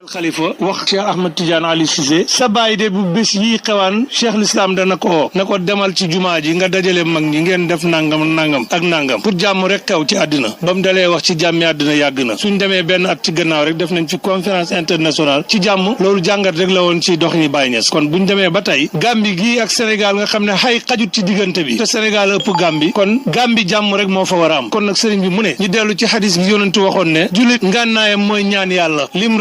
xalifa wax Cheikh Ahmed Tidiane Ali Cissé sa baay de bu bés yi xewaan Cheikh l'Islam dana ko oo na ko demal ci jumaa ji nga dajale mag ñi ngeen def nangam ak nangam pour jàmm rek xew ci àddina ba mu dalee wax ci jàmmi àddina yàgg na suñ demee benn at ci gannaaw rek def nañ fi conférence internationale ci jàmm loolu jàngat rek la woon ci dox ñi Baay Ñas kon buñ demee ba tey Gambie gii ak Sénégal nga xam ne xay xajut ci diggante bi te Sénégal ëpp Gambie kon Gambie jàmm rek moo fa war a am kon nag sëriñ bi mu ne ñu dellu ci xadis bi yonentu waxoon ne jullit ngànnaayam mooy ñaan yàlla lim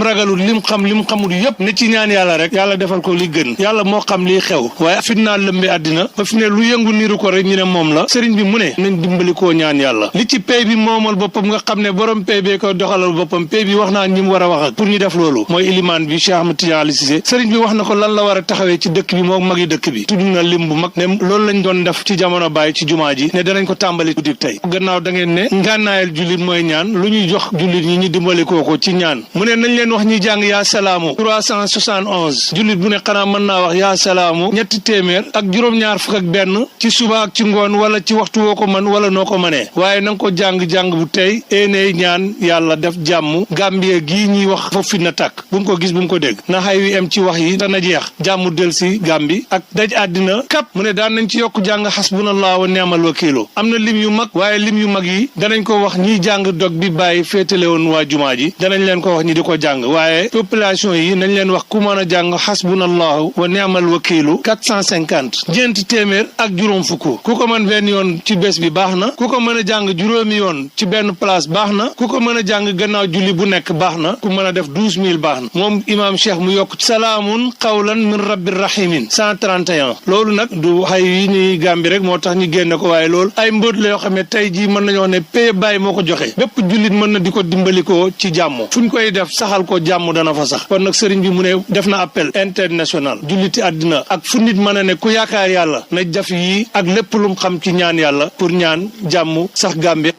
ragalul lim xamul yépp ne ci ñaan yàlla rek yàlla defal ko li gën yàlla moo xam liy xew waaye fitnaa lëmbi àddina ba fi ne lu yëngu niru ko rek ñu ne moom la sëriñ bi mu ne nañ dimbali koo ñaan yàlla li ci pay bi moomal boppam nga xam ne borom pay bee ko doxalal boppam pay bi wax naa ñi mu war a wax ak pour ñu def loolu mooy ilimaan bi Cheikh Ahmed Tidiane Ali Cissé sëriñ bi wax na ko lan la war a taxawee ci dëkk bi moo magi dëkk bi tudd na lim bu mag ne loolu lañ doon def ci jamono Baay ci jumaa ji ne danañ ko tàmbali guddik tey gannaaw da ngeen ne ngànnaayal jullit mooy ñaan lu ñuy jox jullit ñi ñu dimbali kooko ci ñaan mu ne nañ leen wax ñi jàng yaa salaamu 371 jullit bu ne xanaa mën naa wax yaa salaamu ñetti téeméer ak juróom-ñaar fukk ak benn ci suba ak ci ngoon wala ci waxtu woo ko mën wala noo ko mënee waaye na nga ko jàng bu tey éeney ñaan yàlla def jàmm Gambie gii ñuy wax foofu fi na tàkk bu mu ko gis bu mu ko dégg na xay wi am ci wax yi dana jeex jàmm del si Gambie ak daj àddina kap mu ne daan nañ ci yokk jàng xasbunallahu wa ni'mal wakiilu am na lim yu mag waaye lim yu mag yi danañ ko wax ñiy jàng dog bi bàyyi féetale woon waa jumaa ji danañ leen ko wax ñi di ko jàng waaye population yi nañ leen wax ku mën a jàng xasbunallahu wa ni'mal wakiilu 450 ñeenti téeméer ak juróom fukk ku ko mën benn yoon ci bés bi baax na ku ko mën a jàng juróomi yoon ci benn place baax na ku ko mën a jàng gannaaw julli bu nekk baax na ku mën a def 12000 baax na moom imaam Cheikh mu yokk salaamun qawlan min rabbir rahimin 131 loolu nag du xay yi ni Gàmbi rek moo tax ñu génne ko waaye loolu ay mbóot la yoo xam ne tey jii mën nañoo ne paye bàyyi moo ko joxe bépp jullit mën na di ko dimbalikoo ci jàmm fu ñu koy def saxal ko jàmm dana fa sax kon nag sëriñ bi mu ne def na appel international julliti àddina ak fu nit mën a ne ku yaakaar yàlla na jaf yi ak lépp lum xam ci ñaan yàlla pour ñaan jàmm sax Gàmbi